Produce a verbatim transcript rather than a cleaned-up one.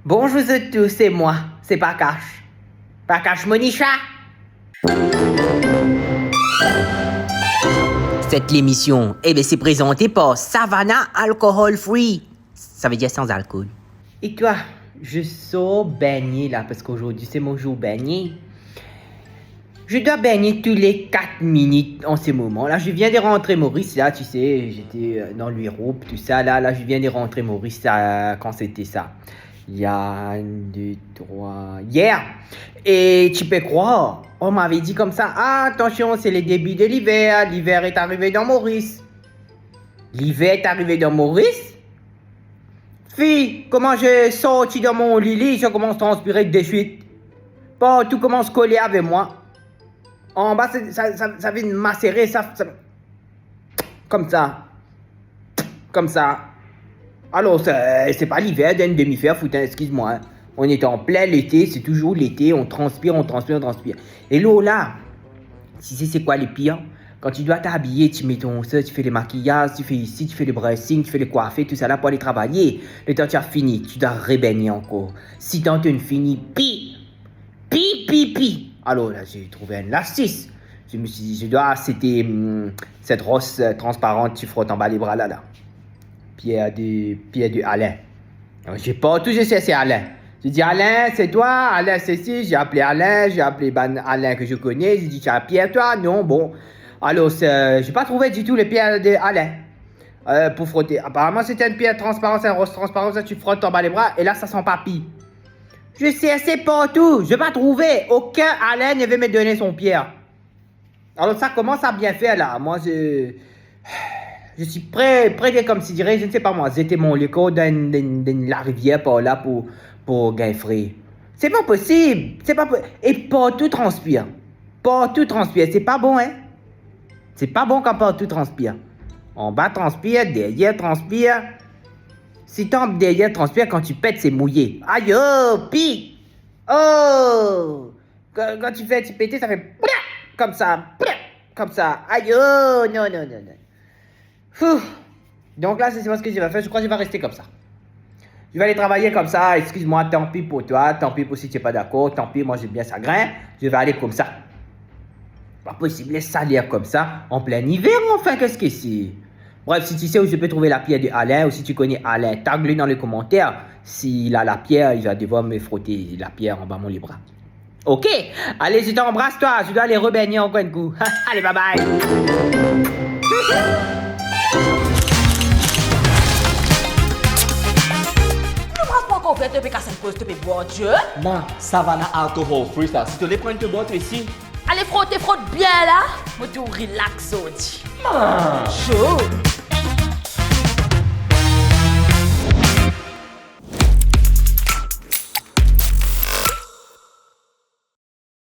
Bonzour zot tou, se mwa, se Pakash. Pakash Monisha. Cette émission, eh ben, c'est présenté par Savannah Alcohol Free. Ça veut dire sans alcool. E twa, je sor begne la, parski azordi se mo zour begne. Je dois baigner tous les quatre minutes en ce moment. Là, je viens de rentrer Maurice, là, tu sais, j'étais, euh, dans l'Europe, tout ça. Là, là, je viens de rentrer Maurice, ça, quand c'était ça ? Il y a un, deux, trois, hier. Et tu peux croire, on m'avait dit comme ça, ah, attention, c'est le début de l'hiver, l'hiver est arrivé dans Maurice. L'hiver est arrivé dans Maurice ? Fi, kouma je sorti dan mo lili, je commence transpirer de suite. Partou koumans kole avek mwa. Anba, sa, sa, sa, sa vinn masere, sa, sa, koumsa. Koumsa. Alors, c'est, c'est pas l'hiver d'un demi-fer, fout, hein, excuse-moi, hein. On est en plein l'été, c'est toujours l'été, on transpire, on transpire, on transpire. Et là, là, tu sais c'est quoi le pire ? Quand tu dois t'habiller, tu mets ton ça, tu fais le maquillage, tu fais ici, tu fais le brushing, tu fais le coiffer, tout ça là pour aller travailler. Le temps tu as fini, tu dois rebaigner encore. Si tant tu finis, pi, pi, pi, pi. Alors là, j'ai trouvé une astuce. Je me suis dit, je dois, c'était, hum, cette roche, euh, transparente, tu frottes en bas les bras là, là. Pierre de, Pierre de Alain. J'ai partou, je cherche Alain. Je dis, Alain, c'est toi ? Alain, c'est si. J'ai appelé Alain, j'ai appelé bann Alain que je connais. Je dis, tu as Pierre, toi ? Non, bon. Alors, c'est, j'ai pas trouvé du tout le Pierre de Alain, euh, pour frotter. Apparemment, c'était une pierre transparente, c'est une roche transparente, ça, tu frottes en bas les bras, et là, ça sent pas pire. Je cherche partou, je pas trouvé. Aucun Alain ne veut me donner son pierre. Alors, ça commence à bien faire, là. Moi, je, je suis prêt, prêt de, comme si dirait, je ne sais pas moi, jeter mon le corps dans une, dans une, dans une, la rivière par là pour, pour gagner frais. C'est pas possible, c'est pas po-, et partou transpire. Partou transpire, c'est pas bon, hein. C'est pas bon quand partou transpire. Anba transpire, derrière transpire. Si tant derrière transpire, quand tu pètes, c'est mouillé. Aïe, oh, pi. Oh. Quand, quand tu fais un petit pété, ça fait plat, comme ça, plat, comme ça. Aïe, oh, non, non, non, non. Ouf. Donc là, c'est, c'est pas ce que je vais faire. Je crois que je vais rester comme ça. Je vais aller travailler comme ça. Excuse-moi, tant pis pour toi, tant pis pour si tu es pas d'accord, tant pis, moi j'ai bien chagrin. Je vais aller comme ça. Pas possible, les salaires comme ça, en plein hiver, enfin, qu'est-ce que c'est ? Bref, si tu sais où je peux trouver la pierre de Alain, ou si tu connais Alain, tag-le dans les commentaires. S'il a la pierre, il va devoir me frotter la pierre anba mon lebra. Ok, allez, je t'embrasse, toi, je dois aller rebaigner encore un coup. Allez, bye bye. Lebra pa ankor ouver, to pe kas enn koz, to pe bwar, Dieu. Ma, Savannah alcohol free sa. Si to le pran, to bwar isi. Ale frote, frot bien la. Mo di'w relax zordi. Ma. Cho.